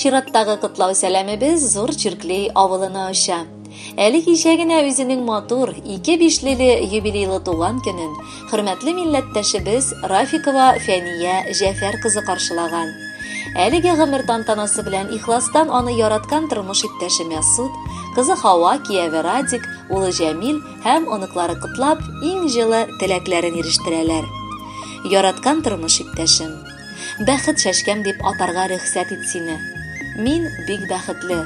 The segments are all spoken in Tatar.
Чираттагы котлау сәламебез Зур Чирклей авылына оча. Әле кичә генә үзенең матур, ике бишлеле юбилейлы туган көнен хөрмәтле милләттәшебез Рафикова Фәния Җәфәр кызы каршылаган. Әлеге гомер тантанасы белән ихластан аны яраткан тормыш иптәше Мәсуд, кызы Хава, кияве Радик, улы Җәмил һәм оныклары котлап, иң җылы теләкләрен ирештерәләр. Яраткан тормыш иптәшем, бәхет чәчкәм дип атарга рөхсәт ит сине. Мин бик бәхетле,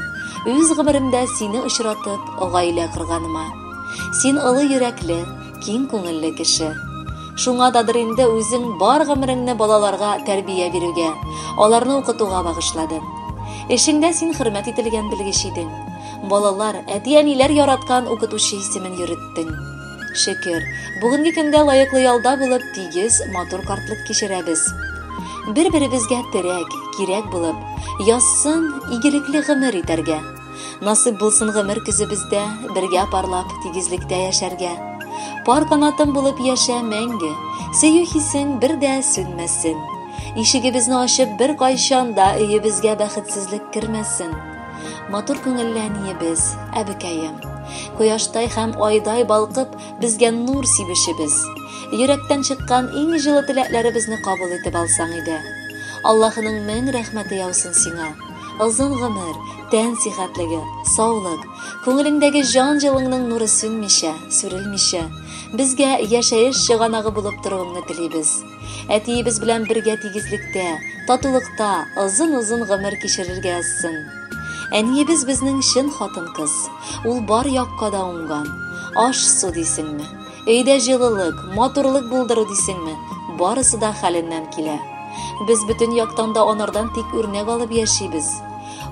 үз гомеремдә сине очратып, гаилә корганыма. Син олы йөрәкле, киң күңелле кеше. Шуңададыр инде үзең бар гомереңне балаларга тәрбия бирүгә, аларны укытуга багышладың. Эшеңдә син хөрмәт ителгән белгеч идең. Балалар, әти-әниләр яраткан укытучы исемен йөреттең. Шөкер, бүгенге көндә лаеклы ялда булып, тигез, матур картлык кичерәбез. Бер-беребезгә терәк, кирәк булып, язсын игелекле гомер итәргә. Насыйп булсын гомер көзебездә бергә парлап, тигезлектә яшәргә. Пар канатым булып яшә мәңге, сөю хисең бер дә сүнмәсен. Ишегебезне ачып беркайчан да өебезгә бәхетсезлек кермәсен. Матур күңелле әниебез, әбекәем. Кояштай һәм айдай балкып, безгә нур сибүчебез. Йөрәктән чыккан иң җылы теләкләребезне кабул итеп алсаң иде. Аллаһының мең рәхмәте яусын сиңа. Озын гомер, тән сихәтлеге, саулык, күңелеңдәге җан җылыңның нуры сүнмичә, сүрелмичә, безгә яшәеш чыганагы булып торуыңны телибез. Әтиебез белән бергә тигезлектә, татулыкта озын-озын гомер кичерергә язсын. Әниебез безнең чын хатын-кыз. Ул бар якка да уңган. Аш-су дисеңме, өйдә җылылык, матурлык булдыру дисеңме, барысы да хәленнән килә. Без бөтен яктан да анардан тик үрнәк алып яшибез.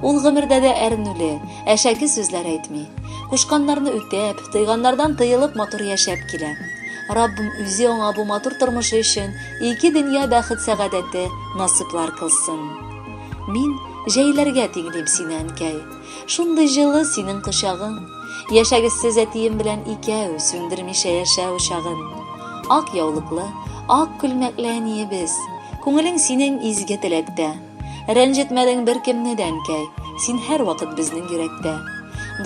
Ул гомердә дә әрнүле, әшәке сүзләр әйтми. Кушканнарны үтәп, тыйганнардан тыелып матур яшәп килә. Раббым үзе аңа бу матур тормышы өчен ике дөнья бәхет-сәгадәте насыйплар кылсын. Мин җәйләргә тиңлим сине, әнкәй. Шундый җылы синең кочагың. Яшәгез сез әтием белән икәү, сүндермичә яшәү учагын. Ак яулыклы, ак күлмәкле әниебез, күңелең синең изге теләктә. Рәнҗетмәдең беркемне дә, әнкәй, син һәрвакыт безнең йөрәктә.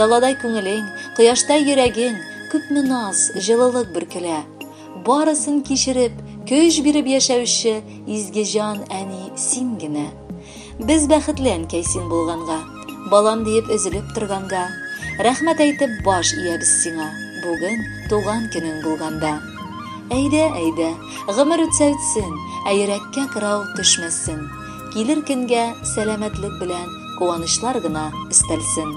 Даладай күңелең, кояштай йөрәгең, күпме наз, җылылык бөркелә. Барысын кичереп, көч биреп яшәүче изге җан әни син генә. Без бәхетле, әнкәй, син булганга, балам диеп өзелеп торганга. Рәхмәт әйтеп баш иябез сиңа, бүген туган көнең булганда. Әйдә, әйдә, гомер үтсә үтсен, ә йөрәккә кырау төшмәсен. Килер көнгә сәламәтлек белән куанычлар гына өстәлсен.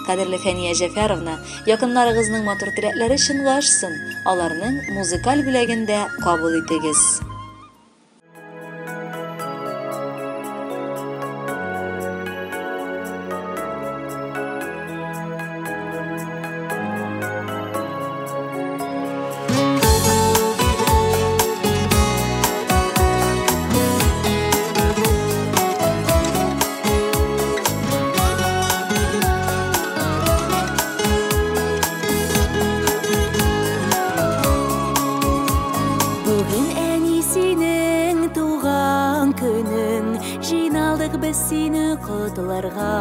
Кадерле Фәния Җәфәровна, якыннарыгызның матур теләкләре чынга ашсын, аларның музыкаль бүләген дә кабул итегез. Бүген әни синең туган көнең, җыйналдык без сине котларга.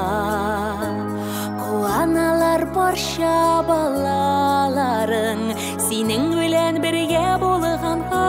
Куаналар барча балаларың, синең белән бергә булганга.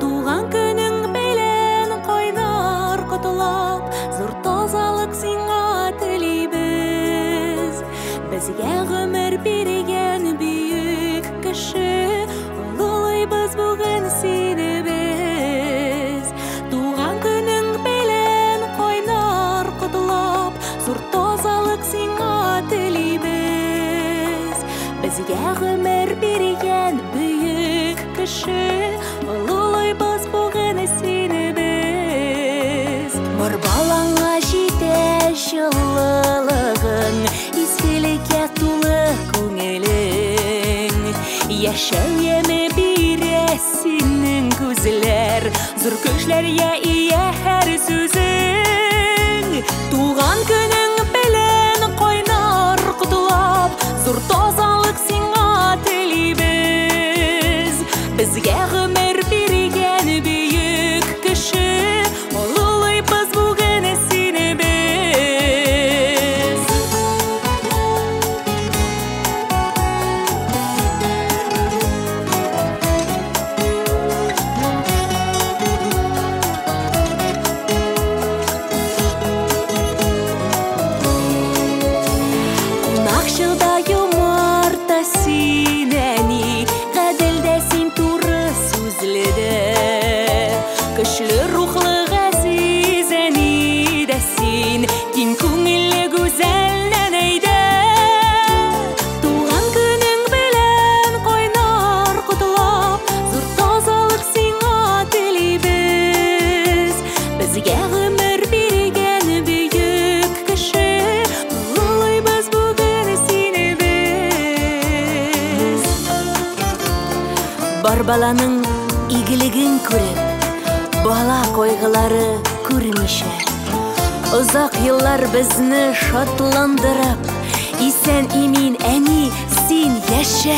Туган көнең белән кайнар котлап, зур тазалык сиңа телибез. Безгә гомер биргән бөек кеше, олылыйбыз бүген сине без. Туган көнең белән кайнар котлап, зур тазалык сиңа телибез. Безгә гомер биргән бөек кеше, олылыйбыз бүген сине без. Бар балаңа җитә җылылыгың, изгелеккә тулы күңелең. Яшәү яме бирә синең күзләр, зур көчләргә ия һәр сүзең. Туган көнең белән кайнар котлап, зур тазалык сиңа телибез. Безгә гомер биргән бөек кеше, олылыйбыз бүген сине без. Көчле рухлы газиз әни дә син, киң күңелле гүзәл нәнәй дә. Туган көнең белән кайнар котлап, зур тазалык сиңа телибез. Безгә гомер биргән бөек кеше, олылыйбыз бүген сине без. Бар баланың игелеген күреп, бала кайгылары күрмичә, озак еллар безне шатландырып, исән имин әни син яшә.